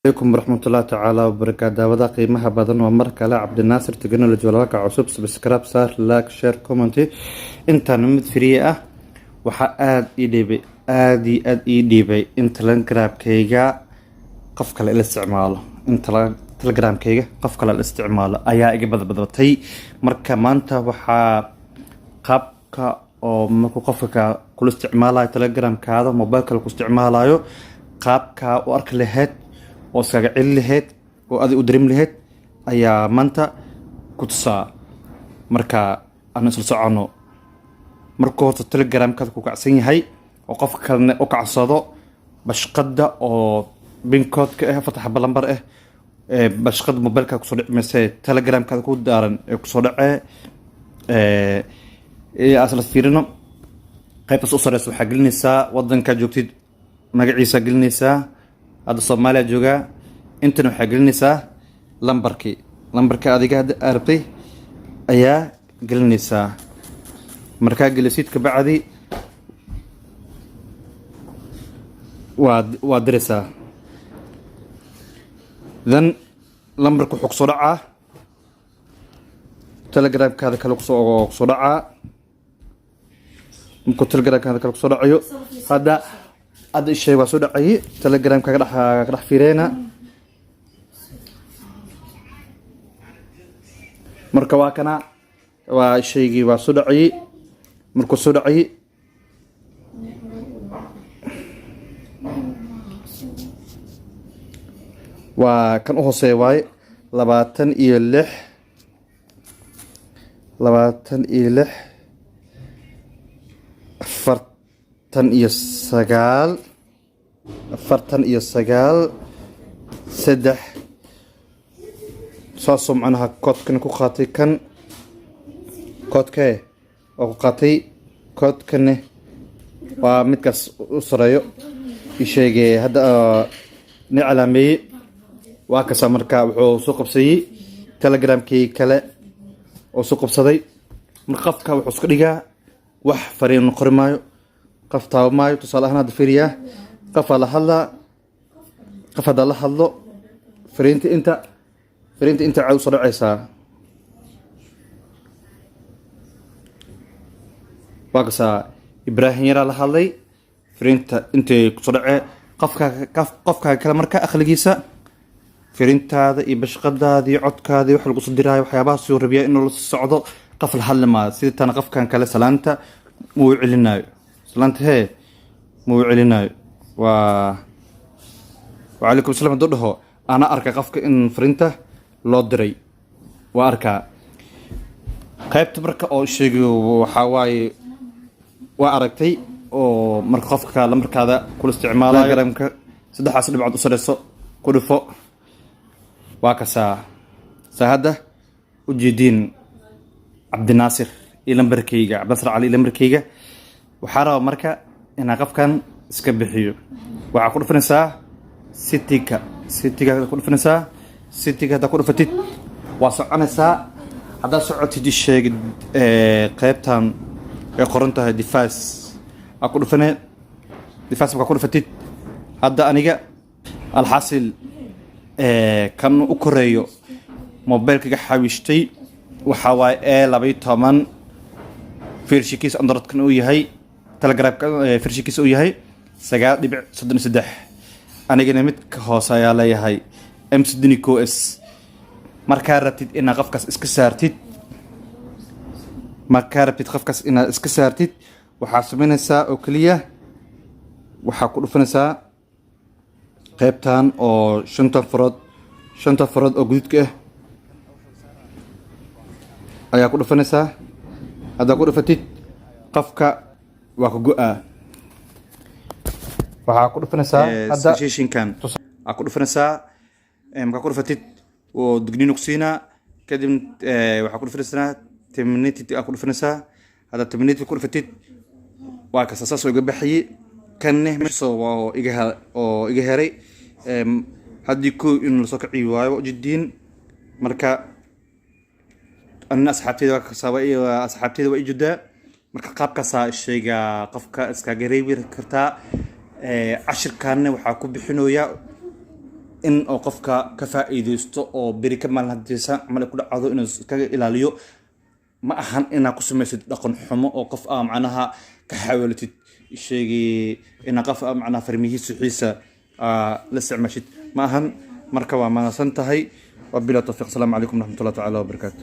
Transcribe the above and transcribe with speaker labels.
Speaker 1: Alaykum waraxmatullahi tacaala wabarakaatu. Daawada qiimaha badan, waa mar kale Cabdinaasir Technology. Walaalka cusub, subscribe saar, like, share, comment. Intaan mid free ah waxaa aada ii dhiibay, aada iyo aada ii dhiibay in Telegramkayga qof kale ila isticmaalo, in Telegramkayga qof kale la isticmaalo ayaa iga badbadatay. Marka maanta waxaa qaabka oo markuu qofka kula isticmaalayo Telegramkaada, mobile kale ku isticmaalayo, qaabka u arki lahayd oo iskaga celi lahayd oo adig u dareemi lahayd ayaa maanta ku tusaa. Marka aan isla soconno. Marka horta Telegramkaada ku kacsan yahay oo qofka kalena u kacsado, bashqada oo PIN code-ka ah, afarta xaba lambar ah, ee bashqada mobilka kusoo dhici mayse, Telegramkaada ku daaran ee kusoo dhacee. Asla fiirino. Qaybtaas u sareysa waxaa gelinaysaa wadankaa joogtid magaciisa gelinaysaa. Hadda Soomaaliya joogaa. Intana waxaa gelinaysaa lambarkii, lambarka adiga hadda aa rabtay ayaa gelinaysaa. Markaa gelisid kabacdi waa diraysaa. Then lambarka wuxuu kusoo dhacaa Telegramkaada kale, kusoo dhacaa. Markuu Telegramkaada kale kusoo dhacayo, hadda isheeg waa soo dhacayay. Telegramka ka dhex fiireyna. Marka waa kana, waa shaygii, waa soo dhacayay. Markuu soo dhacayay, waa kan u hooseeya waaye, 26, 26, 49, 49, 3. Saasoo macnaha koodkana ku qaatay, kan koodkee oo ku qaatay, koodkane waa midkaas u sareeyo isheegay hadda ni calaameeyey. Waa kasa. Marka wuxuu soo qabsayey Telegramkii kale oo soo qabsaday. Marka qofka wuxuu iska dhigaa wax fariin qori maayo, qof taabo maayo. Tusaale ahaan hadda fiiriyaa, qofaa la hadlaa. Qof haddaa la hadlo, fariinta inta caad usoo dhacaysaa. Waa kasaa, Ibraahim yaraa la hadlay, fariinta intay kusoo dhacee. Qofka kale marka aqligiisa fariintaada iyo bashqadaada iyo codkaada iyo wax lagu soo diraayo, waxyaabahaasuu rabiyaa inuu la socdo. Qof la hadli maayo sidii tana. Qofkan kale salaanta muu celinaayo, salaanta hee muu celinaayo. Waa wacalaykum salam hadduu dhaho, ana arka qofka in fariinta loo diray, waa arkaa. Qaybta marka oo sheegay waxaa waaye, waa aragtay oo marka qofka lambarkaada kula isticmaalayo, garamka saddexdaas dhibcood u sareyso ku dhufo. Waa kasaa, saa hadda ujeediin, Cabdinaasir iyo lambarkayga, Cabdinaasir Cali iyo lambarkayga. Waxaa rabaa marka inaa qofkan iska bixiyo. Waxaa ku dhufanaysaa setting-ka. Setting-ka ku dhufanaysaa. Setting-ka haddaa ku dhufatid, waa soconaysaa. Haddaad socotid, sheegid qaybtan ay qoran tahay device aa ku dhufane. Device markaa ku dhufatid, hadda aniga alxasil kan u koreeyo mobilkaga xawishtay waxaa waaye A12, version-kiisa Androidkan uu yahay, Telegramka version-kiisa uu yahay 9.33. Anigana midka hoose ayaa leeyahay, M31S. Markaa rabtid inaad qofkaas iska saartid, markaa rabtid qofkaas inaad iska saartid, waxaa sameynaysaa oo keliya waxaa ku dhufanaysaa qaybtan oo shanta farood, shanta farood oo guduudka ah ayaa ku dhufanaysaa. Haddaa ku dhufatid, qofka waa ka go-aa. Waxaa ku dhufanaysaa hadda sessionkan aa ku dhufanaysaa. Markaa ku dhufatid, oo digniin ku siinaa. Kadib waxaa ku dhufanaysaa terminated aa ku dhufanaysaa. Haddaa terminated ku dhufatid, waa kasta, saas oo iga baxayay. Kanne meesha oo iga oo iga heray haddii ko in lasoo kiciyo waayo ujeediin. Marka anina asxaabteyda waa kasaaba, asxaabteyda waa ijudaa. Marka qaabkaasaa shayga qofka iskaga reebi kartaa. Cashirkaanna waxaa ku bixinoyaa. In oo qofka ka faa'iideysto oo beri ka maalin haddii saan camal ay ku dhacdo inuu iskaga ilaaliyo. Ma ahan inaad ku samaysid dhaqan xumo oo qof aa macnaha ka xawelatid, sheegi inaa qof aa macnaha farmihiisa xiisa aa la isticmaashid, ma ahan. Marka waa mahadsan tahay. Wabilah tawfiiq. Asalaamu calaykum waraxmatullahi tacaala wabarakaatu.